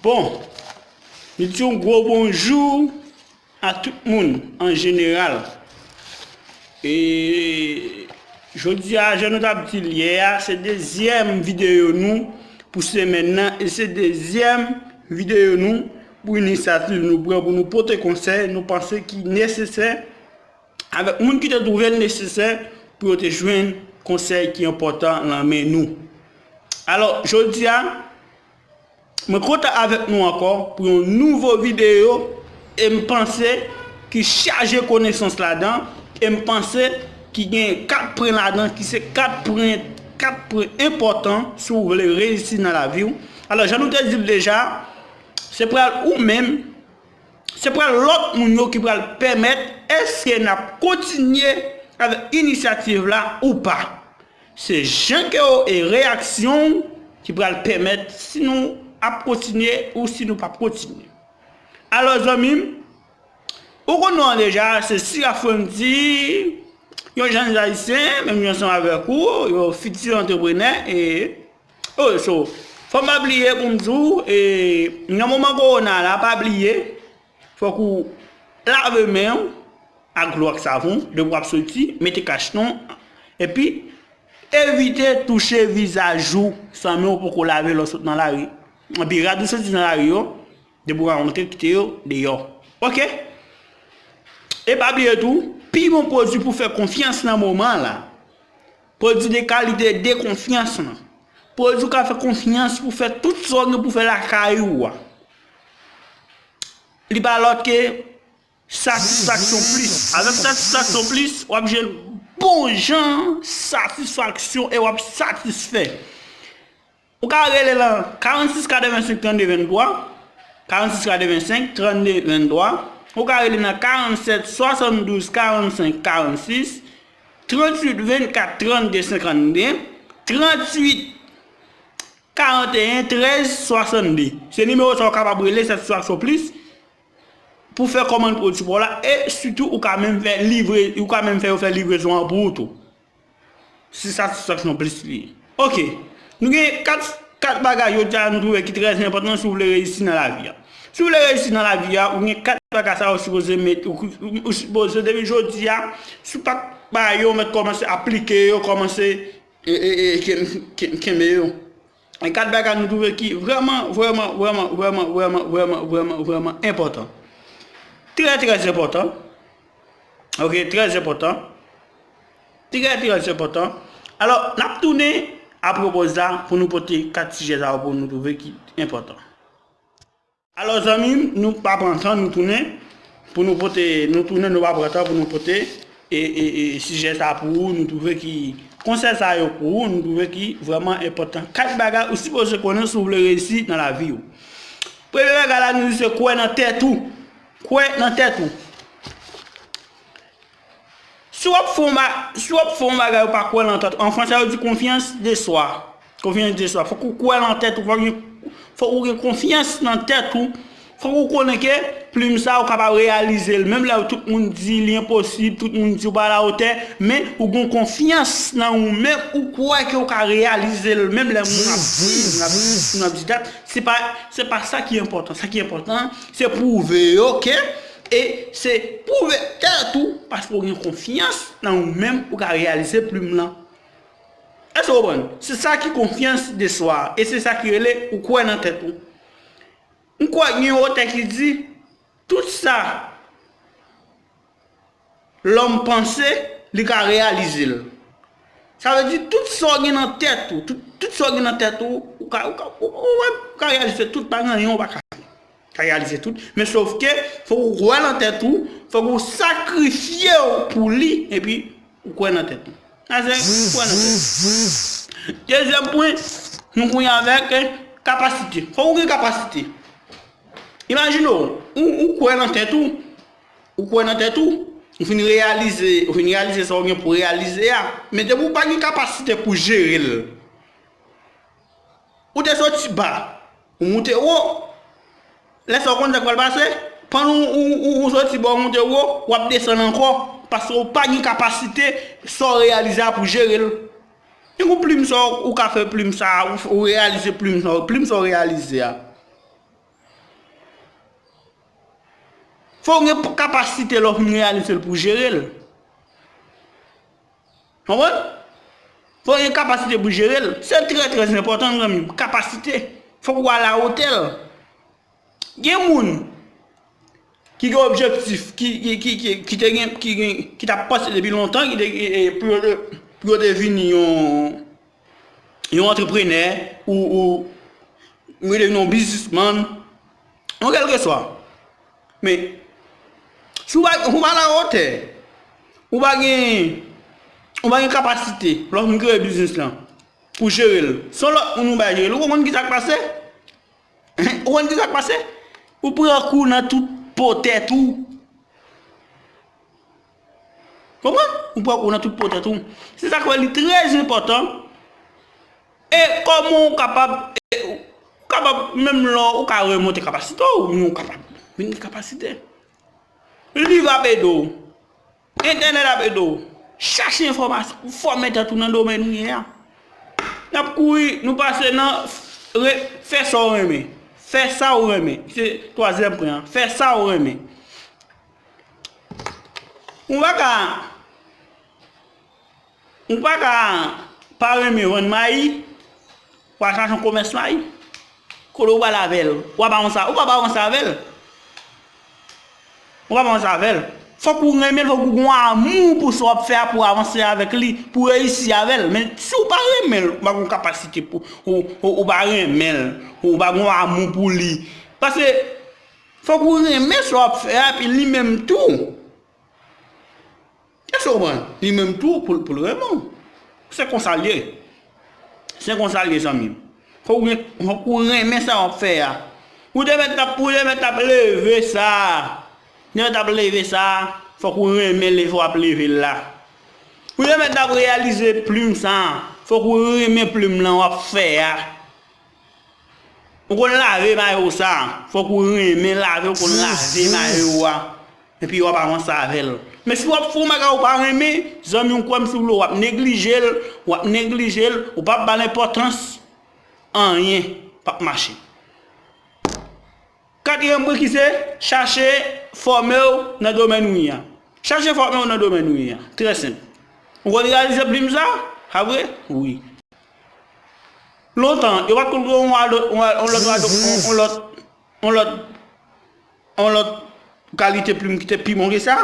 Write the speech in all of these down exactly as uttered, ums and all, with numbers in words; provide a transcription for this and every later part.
Bon, nou di yon gwo bonjou a tout moun an jeneral. E jodi a, jan nou t ap di l yè a, se dezyèm videyo nou pou semèn nan, e se dezyèm videyo nou pou inisyativ nou pran pou nou pote konsèy nou panse ki nesesè avèk moun ki te twouve l nesesè pou yo te jwenn konsèy ki enpòtan nan men nou. Alò, jodi a, mwen kontan avèk nou ankò pou yon nouvo videyo, e m panse ki chaje konesans ladan, e m panse ki gen kat pwen ladan, ki se kat pwen, kat pwen enpòtan si w vle reyisi nan lavi w. Alò, jan nou te di l deja, se pral ou menm, se pral lòt moun yo ki pral pèmèt èske n ap kontinye avèk inisyativ la ou pa. Se jan ke w e reyaksyon w ki pral pèmèt si nou ap kontinye ou si nou p ap kontinye. Alò, zanmi m, ou konn non an deja, se Sira Frandy, yon jèn ayisyen, menm jan ansanm avèk ou, yon fiti antreprenè, e, oh, so, fò m pa bliye pou m di w, e, nan moman kowona la, pa bliye, fòk ou lave men w ak dlo ak savon, depi w ap soti, mete kachnon, epi evite touche vizaj ou san men w poko lave lè w sot nan lari. Epi rad ou soti nan lari yo, depi w rankontre, kite yo deyò. Oke? E pa bliye tou, pi bon pwodui pou fè konfyans nan moman la, pwodui de kalite de konfyans lan, pwodui w ka fè konfyans pou fè tout sa w gen pou fè lakay ou a, li pa lòt ke Satisfaksyon Plis. Avèk Satisfaksyon Plis, w ap jwenn bon jan satisfaksyon e w ap satisfè. Ou ka rele nan karannsis katrevensenk trannde venntwa, karannsis katrevensenk trannde venntwa. Ou ka rele nan karannsèt swasanndouz karannsenk karannsis, tranntuit vennkat trannde senkannde, tranntuit karanteyen trèz swasannde. Se nimewo sa w kapab rele Satisfaksyon Plis pou fè kòmann pwodui pa w la, e sitou ou ka menm fè livre, ou ka menm fè yo fè livrezon an pou ou tou. Se Satisfaksyon Plis li ye. Oke. Nou gen kat, kat bagay jodi a nou twouve ki trè enpòtan si w vle reyisi nan lavi a. Si w vle reyisi nan lavi a, ou gen kat bagay sa yo sipoze met, ou, ou, ou sipoze depi jodi a, si w pa t bay yo, mèt kòmanse aplike yo, kòmanse, e, e, e, ken-, ken-, kenbe yo. E kat bagay nou twouve ki vrèman, vrèman, vrèman enpòtan. Trè, trè enpòtan. Oke, trè enpòtan. Trè, trè enpòtan. Alò, n ap tounen apwopo sa pou nou pote kat sijè sa yo pou nou twouve ki enpòtan. Alò, zanmi m, nou pa pran tan, nou tounen pou nou pote, nou tounen, nou pa pran tan pou nou pote e, e, e, sijè sa pou ou, nou twouve ki konsèy sa yo pou ou, nou twouve ki vrèman enpòtan. Kat bagay ou sipoze konnen si w vle reyisi nan lavi w. Premye bagay la, nou di se kwè nan tèt ou. Kwè nan tèt ou. Si w ap fè yon ba-, si w ap fè yon bagay ou pa kwè nan tèt ou, an fransè yo di confiance de soi. Confiance de soi. Fòk ou kwè nan tèt ou, fòk gen, fòk ou gen konfyans nan tèt ou. Fòk ou konnen ke plim sa ou kapab reyalize l. Menm lè tout moun di li enposib, tout moun di ou pa alawotè, men ou gen konfyans nan ou menm, ou kwè ke ou ka reyalize l. Menm lè moun ap di, moun ap, moun ap di dat, se pa, se pa sa ki enpòtan. Sa ki enpòtan, se pwouve yo ke, e se pwouve tèt ou, paske ou gen konfyans nan ou menm, ou ka reyalize plim lan. Èske w konprann? Se sa ki confiance de soi, e se sa ki rele ou kwè nan tèt ou. M kwè gen yon otè ki di, tout sa lòm panse, li ka reyalize l. Sa vle di, tout sa w gen nan tèt ou, tout, tout sa w gen nan tèt ou, ou ka, ou ka, ou, ou, ou ka reyalize tout, pa gen anyen ou pa ka fè. Ka reyalize tout. Men sof ke, fòk ou kwè nan tèt ou, fòk ou sakrifye w pou li, epi ou kwè nan tèt ou. Sa se kwè nan tèt ou. Dezyèm pwen, nou konnen avèk, eh, kapasite. Fòk ou gen kapasite. Imajine w, ou, ou kwè nan tèt ou, ou kwè nan tèt ou, ou fin reyalize, ou fin reyalize sa w gen pou reyalize a. Men depi w pa gen kapasite pou jere l, ou te soti ba, ou moute wo. Lè sa w konn sa k pral pase, pandan w, ou, ou, ou soti ba, ou moute wo, w ap desann ankò, paske w pa gen kapasite sa w reyalize a pou jere l. Tankou plim sa w, ou ka fè plim sa a, ou, ou reyalize plim sa w, plim sa w reyalize a. Fò w gen kapasite lè w fin reyalize l pou w jere l. Konprann? Fò w gen kapasite pou w jere l. Se trè, trè enpòtan, zanmi m. Kapasite. Fòk ou alawotè l. Gen moun ki gen objektif, ki, ki, ki, ki, ki te gen, ki gen, ki t ap panse depi lontan, ki te, e, e, pou yo te, pou yo te vini yon, yon antreprenè, ou, ou, ou te vini yon biznismann, yon kèlkeswa. Men, si w pa, ou pa alawotè, ou pa gen, ou pa gen kapasite, lè w fin kreye biznis lan, pou jere l. Se yon lòt moun ou bay jere l, ou konn ki sa k pase? Ou konn ki sa k pase? Ou pran kou nan tout po tèt ou. Konprann? Ou pran kou nan tout po tèt ou. Se sa k fè li trè enpòtan. E kòman ou kapab, e, ou kapab, menm lè ou ka remonte kapasite w, men ou kapab vin gen kapasite. Liv ap ede w. Entènèt ap ede w. Chache enfòmasyon pou fòme tèt ou nan domèn ou ye a. N ap kouri, nou pase nan re-, fè sa w renmen. Fè sa w renmen. Se twazyèm pwen an. Fè sa w renmen. Ou pa ka, ou pa ka pa renmen vann mayi, w al chache yon komès mayi. Kote w pral avè l? W ap avanse, ou p ap avanse avè l. Ou p ap avanse avè l. Fòk ou renmen l, fòk ou gen amou pou sa w ap fè a, pou w avanse avèk li, pou w reyisi avè l. Men si w pa renmen l, ou pa gen kapasite pou, ou, ou, ou pa renmen l, ou pa gen amou pou li. Paske fòk ou renmen sa w ap fè a, epi li menm tou. Èske w konprann? Li menm tou, pou, pou l renmen w. Se konsa l ye. Se konsa l ye, zanmi m. Fòk ou, fòk ou renmen sa w ap fè a. Ou te mèt ap, ou te mèt ap leve sa. Ou te mèt ap leve sa. Fòk ou renmen leve w ap leve l la. Ou te mèt ap reyalize plim sa. Fòk ou renmen plim lan w ap fè a. Ou konn lave mayo sa, fòk ou renmen lave, ou konn lave mayo a. Epi w ap avanse avè l. Men si w ap fè yon bagay ou pa renmen, zanmi m, kwè m si w vle, w ap neglije l, w ap neglije l, ou p ap ba l enpòtans, anyen p ap mache. Katriyèm pwen ki se, chache fòme w nan domèn ou ye a. Chache fòme w nan domèn ou ye a. Trè senp. Ou konn reyalize plim sa? A vre? Wi. Lontan, yo pa t konn gen yon lòt, yon lòt, yon lòt, yon lòt, yon lòt kalite plim ki te pi bon ke sa?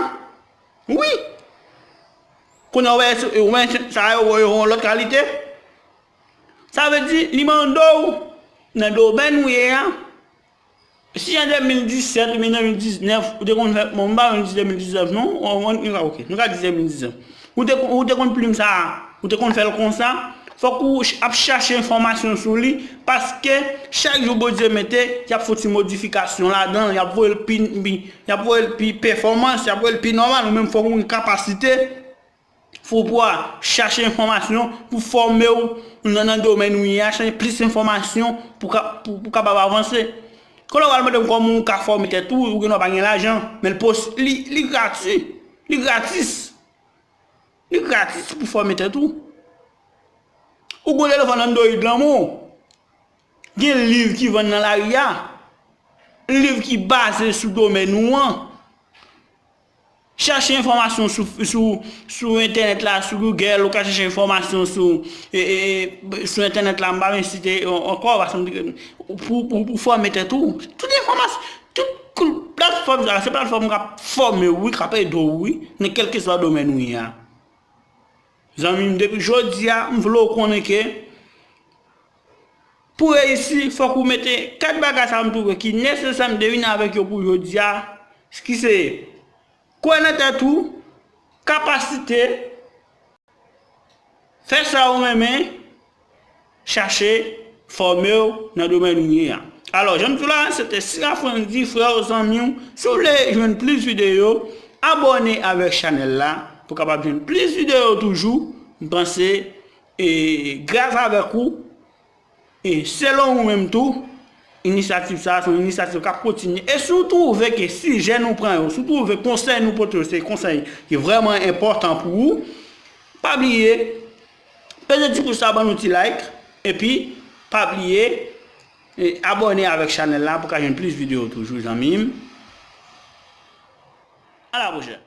Wi. Kounye a, ou wè, ou wè sa yo, yo, yon lòt kalite. Sa vle di, li mande w, nan domèn ou ye a, si an de mil disèt oubyen de mil diznèf, ou te konn fè, bon, m pa menm di de mil diznèf non, ou, ou, ou, ok, nou ka di de mil diznèf. Ou te, ou te konn plim sa a, ou te konn fè l konsa, fòk ou ch-, ap chache enfòmasyon sou li, paske chak jou Bondye mete, y ap fè yon ti modifikasyon ladan l, y ap voye l pi, pi, y ap voye l pi pèfòmans, y ap voye l pi nòmal, ou menm fòk ou gen kapasite Fò w pwa chache enfòmasyon pou fòme w nan, nan domèn ou ye a, chache plis enfòmasyon pou ka, pou, pou kapab avanse. Kounye a w al mande m kòman w ka fòme tèt ou, ou gendwa pa gen lajan, men l pos-, li, li grati, li gratis. Li gratis pou fòme tèt ou. Ou gen telefòn Android lan men w. Gen liv ki vann nan lari a. Liv ki baze sou domèn ou an. Chache enfòmasyon sou, sou, sou entènèt la, sou Google, ou ka chache enfòmasyon sou, e, e, e, sou entènèt la, m pa vle site an-, ankò, paske m di ke pou, pou, pou fòme tèt ou. Tout enfòmasyon, tout kou-, platfòm sa, se platfòm k ap fòme w, wi, k ap ede w, wi, nan kèlkeswa domèn ou ye a. Zanmi m, depi jodi a, m vle w konnen ke pou reyisi, fòk ou mete kat bagay sa m twouve ki nesesè m te vin avèk yo pou jodi a, ki se kwè nan tèt ou, kapasite, fè sa w renmen, chache fòme w nan domèn ou ye a. Alò, jan m di w la, se te Sira Frandy, frè w, zanmi w. Si w vle jwenn plis videyo, abòne avèk chanèl la pou w kapab jwenn plis videyo toujou. M panse, e, gras avèk ou, e, selon ou menm tou, inisyativ sa a se yon inisyativ k ap kontinye. E si w twouve ke sijè nou pran yo, si w twouve konsèy nou pote yo, se konsèy ki vrèman enpòtan pou ou, pa bliye, peze ti pous la, ban nou ti like, epi pa bliye, e, abòne avèk chanèl la pou w ka jwenn plis videyo toujou, zanmi m. la, monchè.